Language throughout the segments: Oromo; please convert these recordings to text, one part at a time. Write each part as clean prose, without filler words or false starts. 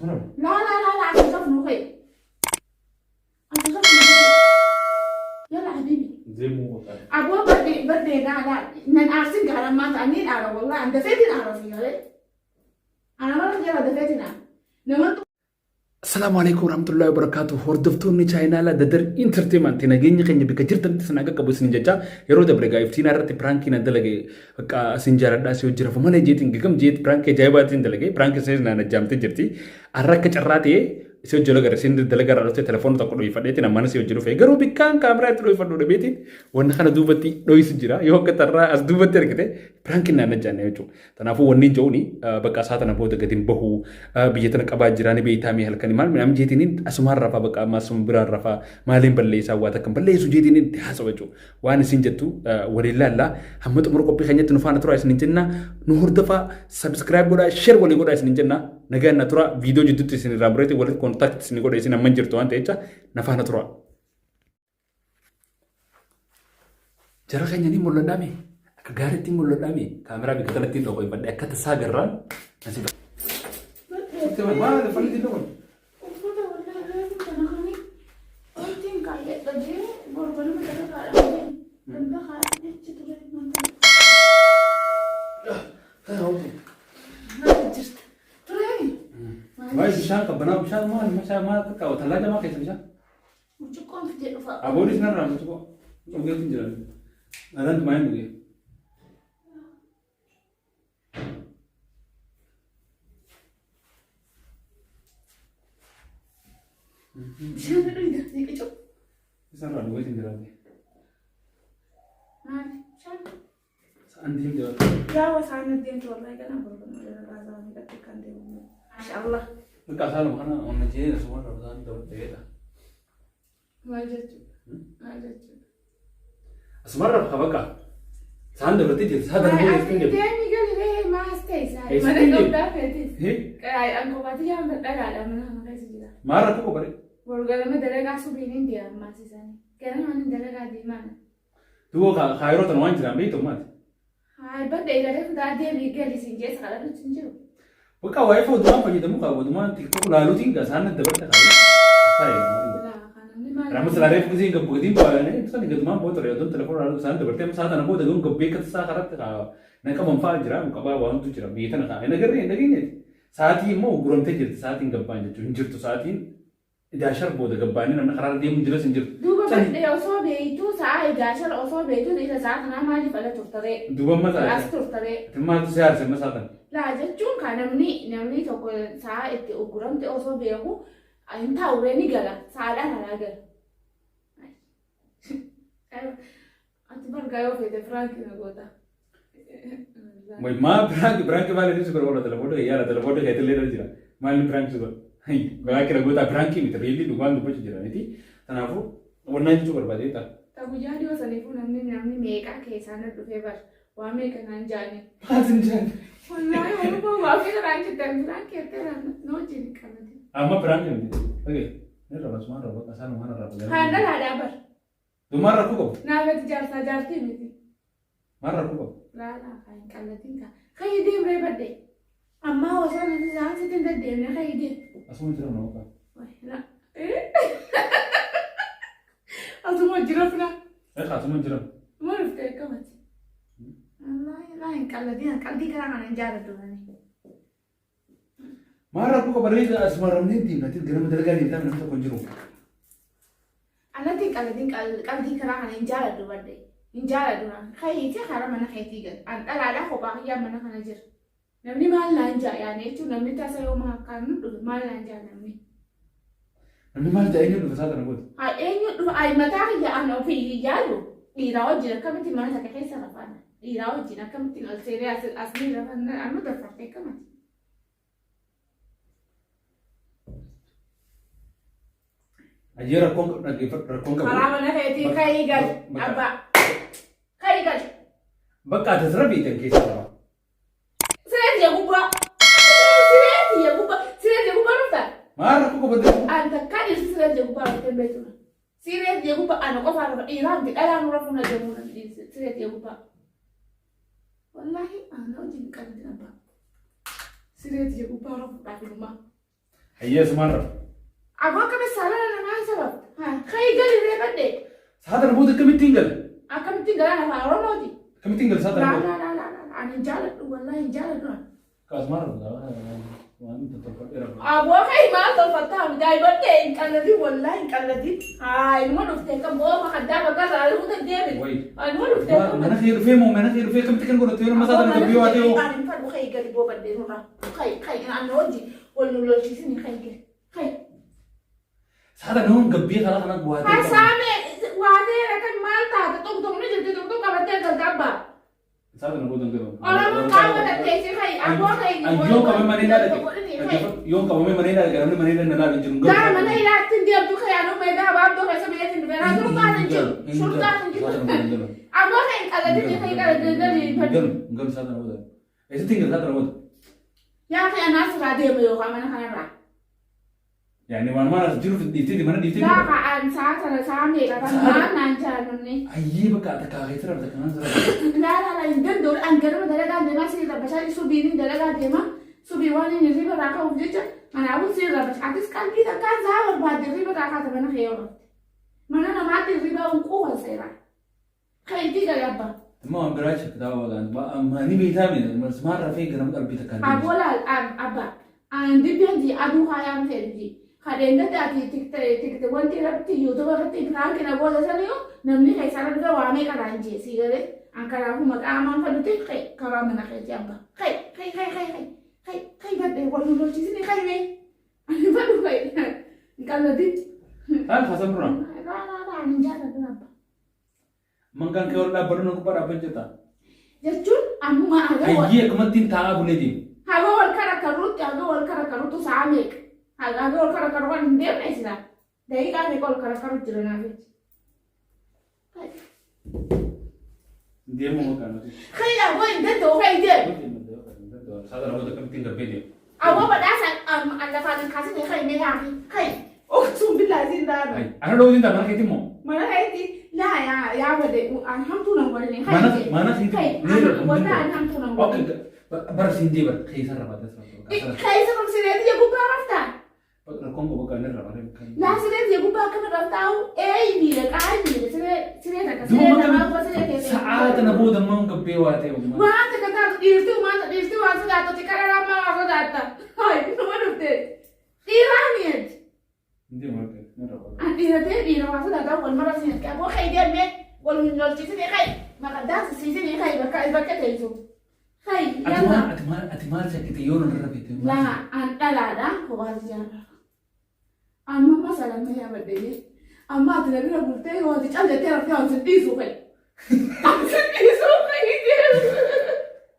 Asuma rafu. Laa laa laa laa asii rafnu ka'e. Asii rafnu ka'e. Yalla habibi. Deemuu bakka. Aboo badde badde naa laa nan aarsin gaarammaa ta'anii dhaara wallahi an dafeetiin aara si galee. Ana mara jala dafeetiin aara. Nama Assalaamu alaikum warahmatullahi wabarakatuh. Hordoftoonni chaayinaalaa Dadar Entertainment nageenya keenya bakka jirtanitti isin akka qabu isin jecha yeroo dabre gaa iftiinaa irratti piraankii na dalage bakka isin jaaladhaa si hojii rafu malee jeetiin gagam jeet piraankii ajaa'ibaatiin dalage piraankii isinis naan ajjaamtee jirti. Arra akka carraa ta'ee si hojii lagara isin dalagaa irraa dhuftee telefoona tokko dhoyfadheetiin ammaan si hojii dhufe garuu bikkaan kaameraa itti dhoyfadhu dhabeetiin wanna kana duubatti dhoysu jira yoo akka carraa as duubatti argite piraankiin naan ajjaanne jechuudha. Kanaafuu wanni hin je'uuni bakka isaa tana booda gadi hin bahu biyya tana qabaa jiraa ni beektaa mee halkanii maal midhaan jeetiniin asumaan rafaa bakka amma asuma biraan rafaa maaliin balleessaa waa takka hin balleessu jeetiniin itti haasawa jechuudha. Waan isin jettu waliin laallaa hamma xumura qophii keenyatti nu faana turaa isin jenna nu hordofaa subscribe godhaa share walii godhaa isin jenna nagaan na turaa viidiyoo jidduutti isin irraa mureeti walitti contact isin godha isin amma hin jirtu waan ta'echa na faana turaa. Jara keenya ni mul'adhaame. Akka gaariitti mul'adhaame. Kaameraa bikka kanatti hin dhokoifadhe akka tasaa garraan nasi ba. Maal falli hin dhokon? Uffata waldaa reefu kana kani wantiin kaayyadha jee borbanuma dalagaadha jee ganda kaa'ee jechi ture manta. Maal jirta? Tureemi? Waa'ee bishaan qabbanaa bishaan maal maal maal akka qabu tallaa jamaa keessa bishaan. Burcuqqoon fidee dhufa. Aboonis narraa burcuqqoo dhugeetiin jiran. Alaan tumaa hin dhugee. Bishaan dhugda dhiqicuu. Isarraa dhugeetiin jiran. Maali? Bishaan. Sa'aan deem jira. Yaa wasaan deemtu wallahi ganaa borbanuma dalagaa isaa meeqatti kan deemu. Masha Allah. Bakka asaaluma kana onna jee asuma rabdaan dabalatee Maal jechuudha? Maal jechuudha? Asuma rabka bakka. Sa'aan dabalatee jirti. Sa'a darbee jirti hin jedhu. Deemi gali ree maas teessa. Eessatti Mana deemu? qabdaa feetis. An kophaatti jaan dhagaadha mana kana keessa jira. Maal rakkoo qofaree? Boru galama dalagaa subiin hin deeman maasisanii. Ganama ni dalagaa deemaan. Duuba kaayiroo tana waan jiraan beektu maati. Hayi badda ilalee futaa deebii gali siin jeessa kadhatutti hin jiru. Bakka waa'ee foodumaan fayyadamu qaba. Wadumaan tiktok laaluutiin gasaan dabarte qaba. Rama silaa reefu giseen gabbu gatiin baay'ee ibsan gadumaan booda ture odoon telefoon laaluu isaan dabartee amma sa'a tana booda garuu gabbee akka tasaa karatti na qaban fa'aa jira qabaa waantu jira biyya tana kaa'e nagarree hin dhageenyeeti. Sa'aatii immoo guramtee jirti sa'aatiin gabbaan jechuun hin jirtu sa'aatiin Idaashar booda gabbaanii namni karaarra deemu jiras hin jirtu. Duuba Cali. badhee osoo beeytuu sa'aa idaashar osoo beeytuu isa sa'aa kanaa maaliif ala turtaree? Duuba amma ta'a. As turtaree? Ati maaltu si aarse amma sa'a kana? Laa jechuun kaa namni namni tokko sa'aa itti ugguramte osoo beeku hin taa'uree ni gala sa'aadhaan alaa gala. Ati bargaa yoo feete firaanki na goota. Wai maa piraanki piraanki maal inni si godha wala telefoona kee yaala telefoona kee illee irra jira. Maal inni piraanki si godha? Piraanki na goota piraanki miti riilli dhugaan dubbachuu jira miti. Kanaafuu wannaan jechuu barbaadee ta'a. Ta guyyaa dhiyoo saniifuu namni namni meeqaa keessaa na dhufee bar waa meeqa naan jaani. Maal sin jaan? Wallaahi walumaa waa meeqa naan jettan piraanki jettee naan na wajjin hin qabatin. Amma piraanki miti. Okey. Ni raba sumaan raba qasaan waan raba. Haan dhalaadhaa bar. Maal rakkoo qabu? Naafati jaarsaa jaartii miti. Maal rakkoo qabu? Laalaa kan hin qallatin kaa. Kayi deem ree badde. Ammaa osoo nuti isaan sitti hin deddeemne kayi deem. Asuma jira nama qaba. La. Asuma jira fila. Eegaa asuma jira. Maal dhuftee akkamati? Wallaahi laa hin qallatin qalbii karaa kana hin jaalladhu nani. Maal rakkoo qaba ree asuma ramnee deemna ganama dalagaa deemtaa namni tokko hin jiru. Anatti hin qaladin qalbii karaa kana hin jaaladhu badde. Hin jaaladhu naan. Kayiiti karaa mana keetii gal. An dhalaadhaa kophaa kiyyaa mana kana jira. Namni maal naan jaa yaani jechuun namni tasa yoo akkaan nu dhufe maal naan jaa namni. Namni maal jaa eenyu dhufe isaa kana gooti. Haa eenyu dhufe ay mataa kiyya an ofii hin yaadu. Dhiiraa wajjin akkamitti mana takka keessa rafaan. Dhiiraa wajjin akkamittiin ol seenee as as ni rafan anu daffartee akkamati. Ayyee rakkoon qabu dhaggeeffadhu rakkoon qabu. Karaa mana keetii ka'ii gal abbaa. Ka'ii gal. Bakka ati asirra beektan keessa qaba. Siree tiyya gubbaa. Siree tiyya gubbaa. Siree tiyya gubbaa dhuftaa? Maal rakkoo qabadde? An takkaa dhirsi siree tiyya gubbaa raftee hin beektu. Siree tiyya gubbaa ana qofaa rafa dhiiraa miti dhalaa nu rafuu na deemuu na siree tiyya gubbaa. Wallaahi ana wajjin hin qabdin abbaa. Siree tiyya gubbaa rafuudhaaf inumaa. Hayyee asumaan rafa. Aboo akkami saalala namaa isa rafta? Kayi gali reebadhe. Sa'a tana booda akkamittiin gala? Akkamittiin galaan afaan Oromooti? Akkamittiin gala sa'a tana Laa booda? laa laa laa laa ani hin jaaladhu wallaahi hin jaaladhu. Asumaan rafa. Waan tottolfadhee rafa. Aboo kai maal tolfattaa daa'imman hin qalladin wallaahi hin qalladin. Haa ilma dhuftee kan boofa kaddaa bakka irraa fuute deebi. Wayi. Ilma dhuftee kan. Mana kee dhufee moo mana kee dhufee akkamitti kan godhatu yeroo masaa tana gabbii waatee hoo? Ani fadhu kai gadi boobadde nurra. Kai kai ani hojii wal nu lolchiisini kai gadi. Kai. Sa'a tana hoo gabbii karaa kana waatee. Hasaame waatee kan maal taate tuqtuqni jirti tuqtuq qabattee galgabba. Sa'a tana booda hin galu. Oromoon qaama tatteessee kai aboo kai. Yoon qabame mana hidhaa dhaqe. Yoon qabame mana hidhaa dhaqe namni mana hidhaa na laalu hin jiru. Gara mana hidhaatti hin deemtu kai anuu meedaa habaabdoo keessa biyyatti hin dhufee shurxaan hin jiru. Shurxaan hin jiru. Aboo kai hin qaladin kai qaladin gadi fadhu. Galu galu sa'a tana booda. Eessatti hin galu sa'a tana booda? Yaa kai anaa sirraa deema yookaan mana kanarraa. Yaani waan waan as jiru dhiiftee mana dhiiftee. Gaafa an sa'a sana sa'a meeqa kan maal naan jaallanne. Ayyee bakka takkaa keessa rabta kanaan sirra. Laa laa laa hin danda'u an ganama dalagaa deemaa sirra rabbashaa subiin dalagaa deemaa subii waan inni riba irraa ka'uuf jecha kanaafuu sirra rabbashaa atis qalbii takkaan sa'a barbaadde riba irraa kaata mana kee yoo qabde. Mana namaatti riba hin quufan seeraan. Kayitii galabba. Amma waan biraa shakkitaa waan maanii beektaa mi maal rafee ganama qalbii takkaan deemsa. Aboola abba an dibbeen ji aduu haayaan feeti. Kadeen gadi ati tikte tikte wanti irratti yuutuuba irratti piraanki na booda saniyu namni keessaa dhufe waamee qaraan jee si galee an kanaafuu maqaa amaan fadhuti kai karaa mana keetii abba kai kai kai kai kai kai kai badhee wal nu lolchiisini kai mee ani fadhu kai hin qalladin. Taal fasan dura. Raa raa raa ani hin jaalladhu abba. Mangaan kee ol dhaabbadhu na gubbaa dhaabbachuu Jechuun ammuma haga wal Hayyee akkamittiin taa'aa bulee deemu. haga wal kara karuutti haga wal kara karuutu sa'a meeqa haga wal kara karu kan hin deemne sila daqiiqaa meeqa wal kara karu jira naaf jecha. Deemu maqaan nuti. Kai aboo hin danda'u kai deemu. Sa'a tana booda akkamittiin gabbee deemu. Aboo badhaasa an lafaan hin kaasine kai mee yaa kai oogsuun billaasiin daanu. Ana dhootiin ta'a mana keetii immoo. Mana keetti laa yaa yaa bade an hamtuu nan godhine kai Mana jee. mana keetii. Kai wallaa an hamtuu nan godhine. Bara siin deebar keessa irra baatee Keessa sireetii gubbaa raftaa. Rakkoon qabu kan irra baatee. Laa sireetii gubbaa akkami raftaa ee miila qaay miila siree siree takka siree namaa gubbaa siree keessa. Sa'aa tana booda immoo gabbee waa ta'e uumaa. Waan takka taatu dhiirti waan dhiirti waan sodaattu xiqqaa ammaa waa sodaatta. Hai numa dhufte. Dhiiraa mi'eeti. Deemu akka irra baatee. An dhiiratee dhiira waa sodaataa wal mara siin qaboo kai deemee wal hin lolchisine kai maqaddaan sisiisine kai bakka bakka teessu. Kai Ati yalla. maal ati maal ati maal shakkite yoo nan irra feete. Laa an dhalaadha kophaas jaarraa. Amma masalan yaa baddee amma ati na bira bultee yoo ati cal jettee raftee waan sin dhiisuu kai. An sin dhiisuu kai deemu.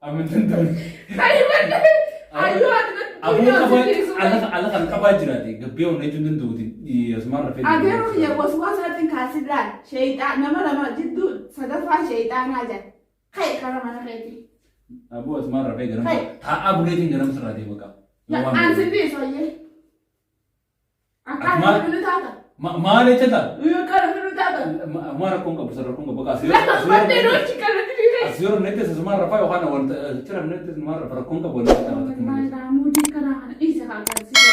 Amma hin danda'u. Kai baddee ayyuu ati na Aboo yoo qabaa sin dhiisuu kai. ala ala kan qabaa jiraate gabbee onnee jechuun danda'uuti asumaan rafee. Adeemu kiyya waswaasa irratti hin kaasin laal. Sheexaa nama lama jidduu sadaffaa sheexaanaa jira. Kai karaa mana keetii. Aboo asumaan rafee ganama Hai. taa'aa buleetiin ganama sirraa deema qaba. An sin dhiisu ayyee. Akkaan Maal- nu taata. Maal jecha ta'a? Akkaan nu taata. Amma rakkoon qabu sarara rakkoon qabu bakka Baddee nuti kanatti dhiiree. as yeroo netti asumaan rafaa yookaan wanta jira netti asumaan rafa rakkoon qabu wanta ta'aa Muudii kanaa kana dhiise haa agarsiisu.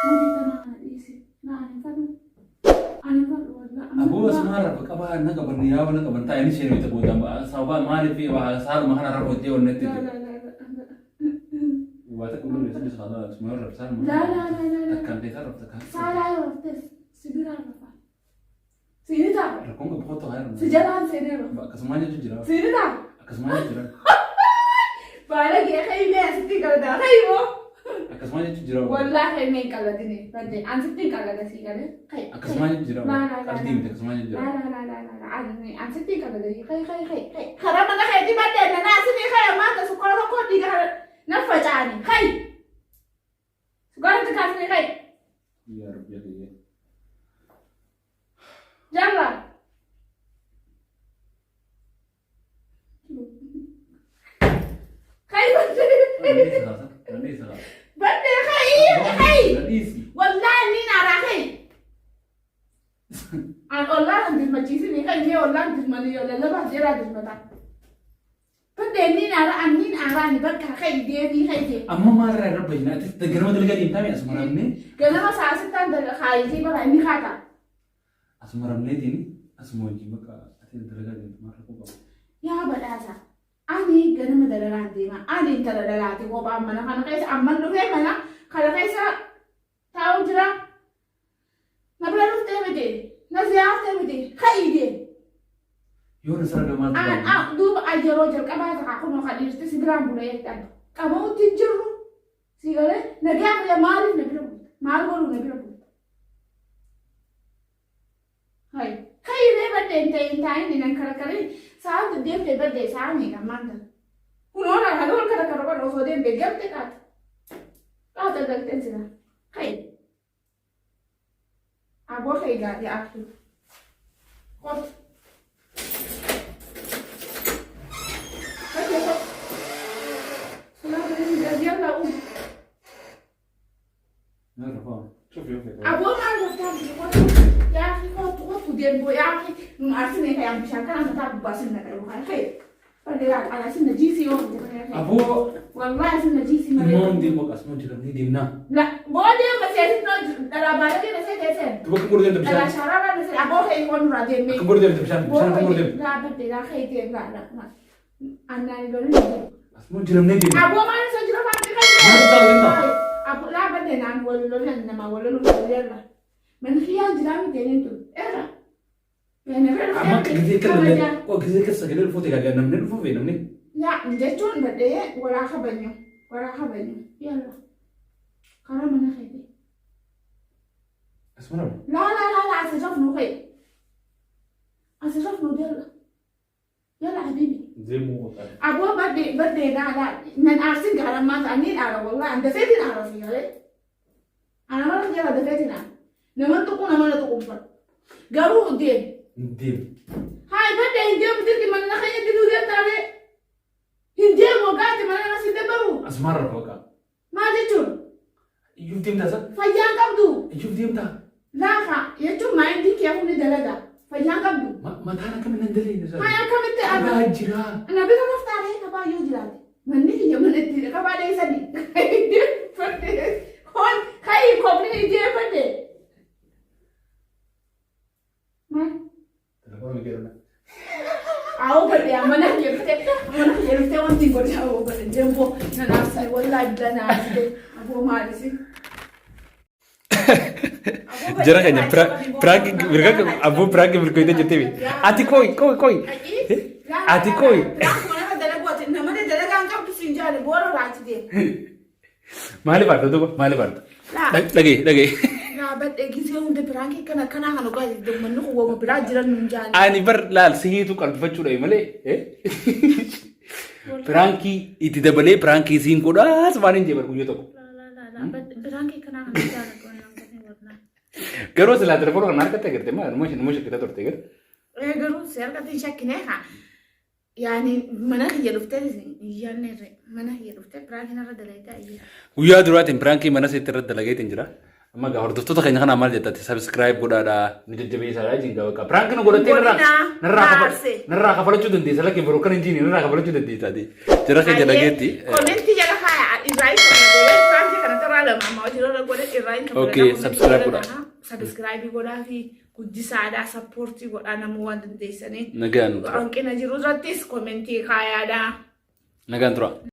Muudii kanaa kana dhiise. Naa ani fadhu. Ani fadhu wallaahi. Aboo asumaan rafa qabaa na qaban yaa na qaban taa'anii isheen wayita booda sababa maaliif saaluma kana rafa hojjee wanna itti waa takka mul'isa isinis haala asumaan rafa saaluma Laa laa laa laa laa. takkaan keessaa rafa takkaan Saalaa yoo raftes sibiraan rafa. Siini ta'a. rakkoon qabu kottu haa Si jalaan seenee rafa. akkasumaan jechuun jira Siini ta'a. akkasumaan jechuun jira Baala kee kaymee asitti qalada. Kaymoo. akkasumaan jechuun jira Wallaahi kaymee hin qalladini. Badde an sitti hin qallada sii galee. Kay. akkasumaan jechuun jira Laa laa laa. qalbii miti akkasumaan jechuun jira Laa laa laa laa laa laa. Ani sitti hin qallada. Kay kay kay kay. Karaa mana keetii badde nana asinii kay ammaa ta sukkaara tokko dhiiga kana na facaani. Kay. Sukkaara itti kaasnee kay. Yaa Rabbi yaa Rabbi. Jalla. Kay badde. Badde kay kay. Wallaahi ni naaraa kay. An ollaan dirmachiisini kan kee ollaan dirmanii yoo lallabaa jeeraa dirmataa. Badde inni aara anniin aara ani bakka kai deemii kai deemi. Amma maalirraa irra bayyana? Ati ganama dalagaa deemtaa mi asuma ramnee? Ganama saasittaan kaayitii bara inni kaata. Asuma ramneetiin asuma wajjin bakka ati dalagaa deemtu maal rakkoo qaba? Yaa badhaasa. Ani ganama dalagaan deema. Ani intala dhalaate kophaan mana kana keessa amman dhufee mana kana keessa taa'u jira. Na bira dhuftee miti. Na ziyaartee miti. Ka'ii deemi. Yoo na sarara maaltu Aan ba'a? a duuba a yeroo jalqabaa ta'a kunoo kan dhiirti si biraan bulee jedhan. Qabamutti hin jirru. Si galee nagaa fayyaa maaliif na bira bulta? Maal godhuu na bira bulta? Hai. Ka'ii ree baddee hin ta'in taa'in nan karakarin sa'aan deemtee baddee sa'aa meeqa maanta? Kunoo na kan wal karakara kan osoo deemtee gamte qaata. Qaata galteen sila. Kai. Aboo kai gaadhi akhi. Kot. Kai kot. Yalla um. Aboo maal goftaa miti kottu. Yaa akhi kottu kottu deembo yaa akhi nun arsine kai am bishaan kana mataa gubbaa sinna qabu kai kai. Aboo Wallahi sinna jiisii malee. immoo deemu akkasuma jiran ni deemnaa. La boodee maseesin dhalaa baay'ee na seetee seen. Duba kan godhu deemta Dhalaa bishaan. shaaraarraa na seetee aboo kee waan nurraa deemee. Kan godhu deemta bishaan. Bishaan kan godhu deemta. Laa baddee laa kee deem laa laa. Annaan lolin deemu. Asuma jiramnee deemna. Aboo maal isa jira faatti kan Maal ta'u deemta? Aboo laa baddee naan wal lolan nama wal lolun irra. Mana kiyyaan jiraa miti eenyu tun irra. Amma gisee kan namni gisee kan sagalee dhufuu ta'e namni dhufuu fi namni. Yaa jechuun baddee walaa kabanyu walaa kabanyu yalla karaa mana keetii. Asuma rabu. La la la la asirrafnu kai asirrafnu yalla yalla habibi. Deemuu qotaa. Aboo baddee baddee laa laa nan aarsin gaara maa ta'anii aara wallahi an dafeetiin aara fi galee. Ana mana jala dafeetiin aara. Nama tuqu nama na tuqu fadhu. Garuu deem. Deemu. Haay baddee hin deemu dirqi mana na keenya diduu deemtaaree. Hin deemu waggaatti mana na si dabaru. Asuma rabu qotaa. Maal jechuun Iyyuuf deemtaa sa? fayyaan qabdu. Iyyuuf deemtaa? Laafa jechuun maayindii kee humni dalaga. Fayyaan qabdu. Mataan akkamiin nan dalee? Haay akkamitti arga. Qabaa jiraa. Na bira naftaaree qabaa yoo jiraate. Manni kiyya mana itti qabaa dheessanii. Hon kayi kofni ijjeeffadhe. Maal? Telefoona kenna. Awoo badde mana kiyya dhuftee mana kiyya dhuftee wanti hin godhe awoo badde deemboo na naafsine wallaahi bila na aarsite aboo maalisi. Jara keenya piraanki mirga abboo piraanki mirgoyte jettee ati kooy kooy kooy ati kooy Namni dalagaa hin qabdu siin jaale boora raati deema. Maaliif aarta duuba maaliif aarta? Laa. Dhagee dhagee. Dhaabadhe gisee hunda piraankii kana kanaa kan dhugaa manni kun wama biraa jiran nun jaale. Ani bar laal sihiitu qalbifachuudha malee piraankii itti dabalee piraankii siin godhaas waan hin jee bar guyyaa tokko. Piraankii kanaa kan jaalladhu Garuu silaa telefoona kana harkatti agarte maa numa shakkita turte gar. Garuu si harkatti hin shakkine haa. Yaani mana kiyya dhuftee iyyaanne irre mana kiyya dhuftee piraankiin irra dalagaa iyya. Guyyaa duraatiin piraankii mana seetti irratti dalageetiin jira. Amma gaa hordoftoota keenya kanaa maal jettati subscribe godhaadhaa nu jajjabeessaadhaa jin gaa bakka piraankii nu godhattee narraa Godinaa, narraa naarse. narraa kafalachuu dandeessa lakkee biroo kan hin jiine narraa kafalachuu dandeessaati. Jara keenya dhageetti. Komentii jala kaaya irraa hin kafaladee piraankii kana tarraa lama amma hojii irra godhe irraa hin kafaladhaa. Okay, subscribe godhaa. Subscribe godhaa fi guddisaadhaa sappoortii godhaa namuu waan dandeessanii. Nagaan nu tura. Hanqina jiru irrattis komentii kaayaadhaa. Nagaan tura.